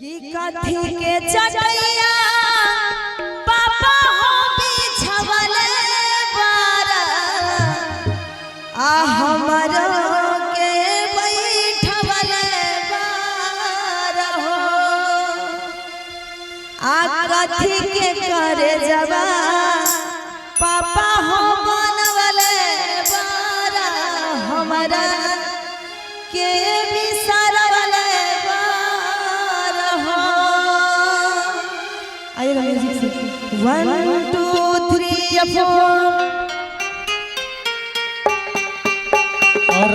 कि कथी के चटैया पापा हो बिछवल बारा आ हमरो के बैठवल बारा हो आ कथी के करे जबा पापा हो बनवल बारा हमरा के बिसरवल बारा हो। आइएगा म्यूजिक से 1 2 3 4। और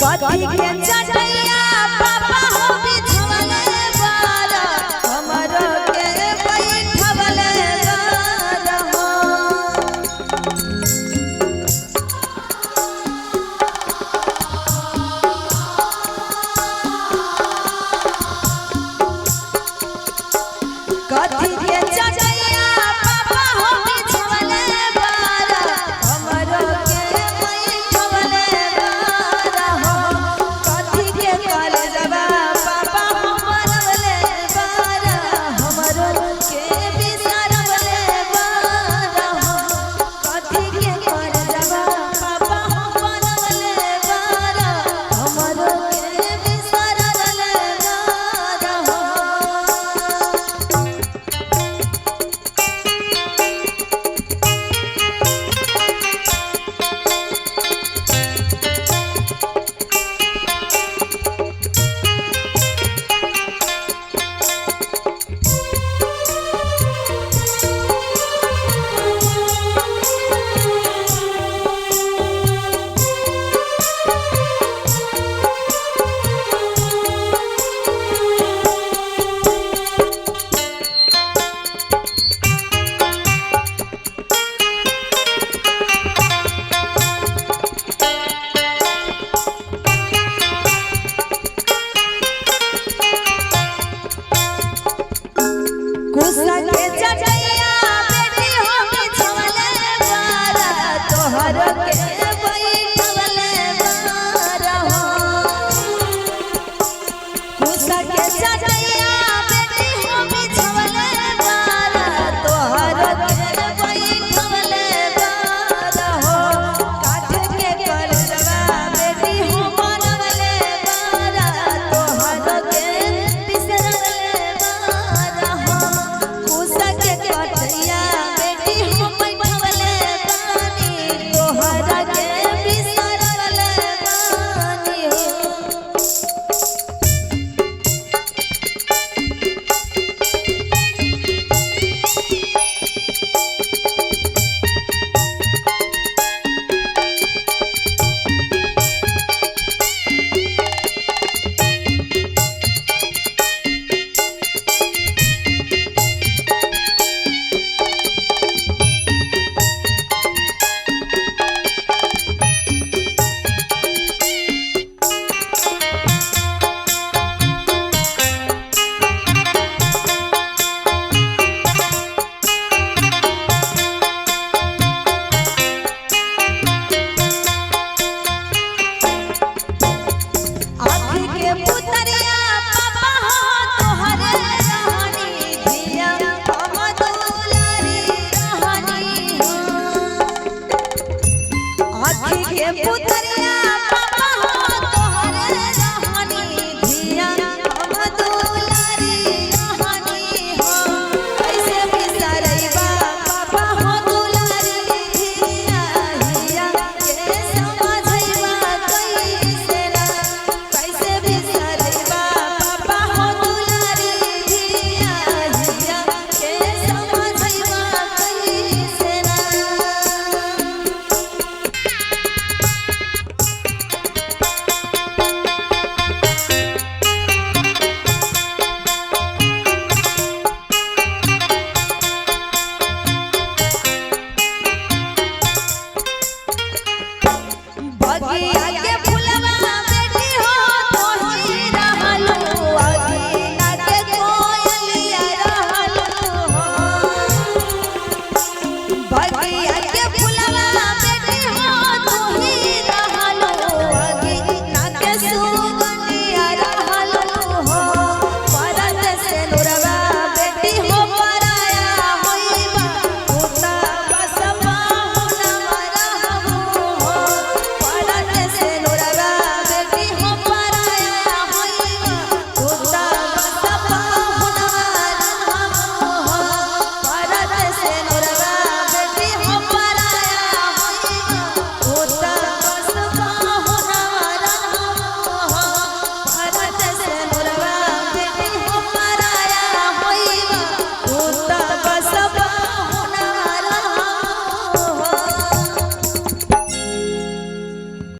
कथी के चटैया पापा हो बिछवल बारा हमरो के बैठवल बारा हो। कथी के चटैया पापा हो बिछवल बारा हमरो के बैठवल बारा हो। कथी के कलजवा पापा हो बनवल बारा हमरो के बिसरवल बारा हो। कथी के कलजवा पापा हो बनवल बारा हमरो के बिसरवल बारा हो। कुसा के चटैया बेटी हो बिछवल बारा तोहर के बैठवल बारा हो। कुसा के चटैया